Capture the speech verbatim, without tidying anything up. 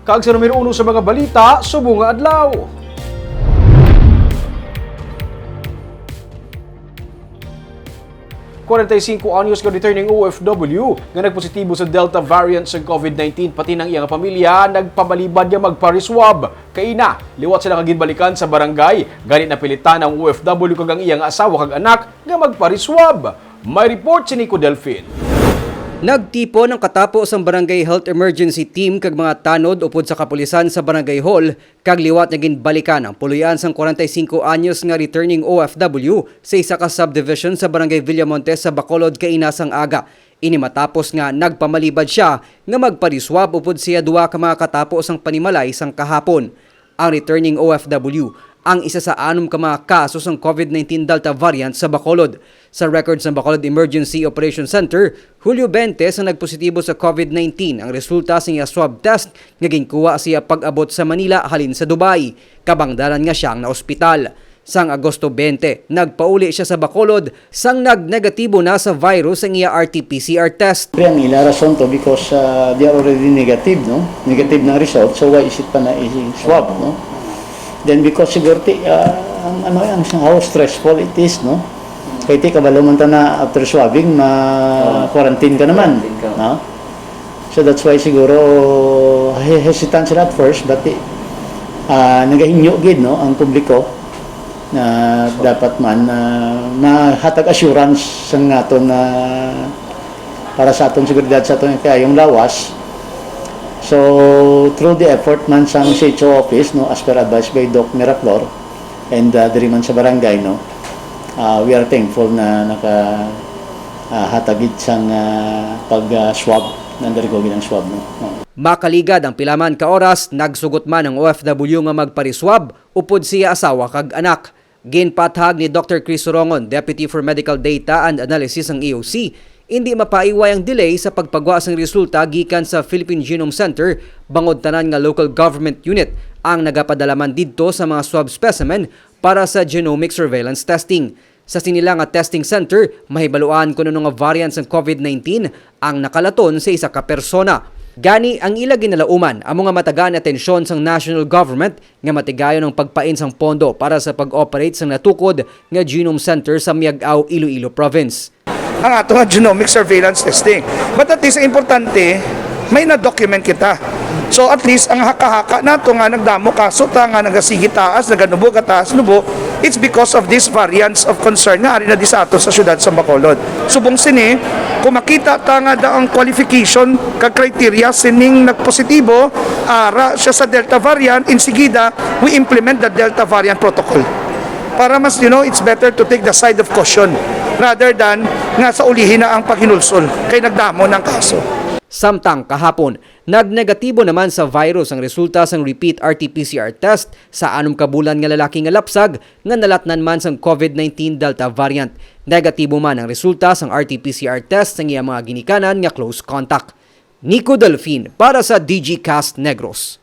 Kag sa numero uno sa mga balita subong nga adlaw. Kwarenta y singko anyos nga returning O F W nga nagpositibo sa Delta variant sa COVID nineteen, pati nang iyang pamilya nagpamalibad nga magpa-reswab. Kaina, liwat sila nga ginbalikan sa barangay, gani napilitan ang O F W kag ang iyang asawa kag anak nga magpa-reswab. May report si Nico Delfin. Nagtipon ang katapo sang Barangay Health Emergency Team kag mga tanod upod sa kapulisan sa Barangay Hall, kag liwat nga ginbalikan ang puloy-an sang kwarenta y singko anyos nga returning O F W sa isa ka subdivision sa Barangay Villamontes sa Bacolod kaina sang aga. Ini matapos nga nagpamalibad sia nga magpa-reswab upod sa iya duha ka mga katapo sang panimalay sang kahapon. Ang returning O F W ang isa sa anom ka mga kaso sang COVID nineteen Delta variant sa Bacolod. Sa record sang Bacolod Emergency Operation Center, Hulyo twenty sang nagpositibo sa COVID nineteen ang resulta sa iya swab test nga ginkuha sa iya pag-abot sa Manila halin sa Dubai, kabang dalan nga sia ang naospital. Sang Agosto twenty, nagpauli sia sa Bacolod sang nagnegatibo na sa virus ang iya R T P C R test. Siyempre, ang ila rason to because, uh, they are already negative, no? Negative na result, so why is it pa na i-swab, no? Then because siguro ti, uh, ang ano, ang how stressful it is, no? Kay ti kabalo man ta na after swabbing, ma-quarantine ka naman, no? So that's why siguro he-, hesitant sila at first, but ti, ah, nagahinyo gid, no, ang publiko na dapat man, ah, mahatag assurance sa nga aton na para sa aton seguridad sa aton kayong lawas. So, through the effort man sa C H O office, no, as per advice by Doc Miraflor, and, ah, diri man sa barangay, no, ah, we are thankful na naka, ah, hatag gid sang, ah, pag, ah, swab, na undergo gid ang swab, no. Oh. Makaligad ang pila man ka oras, nagsugot man ang O F W nga magpariswab upod siya asawa kag anak. Ginpathag ni Doctor Chris Sorongon, Deputy for Medical Data and Analysis sang E O C, indi mapaiway ang delay sa pagpagwa sang resulta gikan sa Philippine Genome Center, bangod tanan nga local government unit ang nagapadala man didto sa mga swab specimen para sa genomic surveillance testing. Sa sini la nga testing center, mahibaluan kon ano nga variant sang COVID nineteen ang nakalaton sa isa ka persona. Gani, ang ila ginalauman amo nga matagaan atensyon sang national government nga matigayon ang pagpain sang pondo para sa pag-operate sang natukod nga Genome Center sa Miag-ao, Iloilo Province. Ang ato nga genomic surveillance testing. But at least, ang importante, may na-document kita. So at least, ang haka-haka nato nga nagdamo kaso ta, nga nagasigi taas, naganubo ka taas, nubo, it's because of these variants of concern nga ari na di sa ato sa siyudad sa Bacolod. Subong sini, kung makita ta nga da ang qualification kag criteria sining nagpositibo, ara siya sa Delta variant, insigida, we implement the Delta variant protocol. Para mas, you know, it's better to take the side of caution rather than nga sa ulihi na ang paghinulsol kay nagdamo ng kaso. Samtang kahapon, nagnegatibo naman sa virus ang resulta sang repeat R T P C R test sa anom ka bulan nga lalaki nga lapsag nga nalatnan man sang COVID nineteen Delta variant. Negatibo man ang resulta sang R T P C R test sang iya mga ginikanan nga close contact. Nico Delfin para sa D G Cast Negros.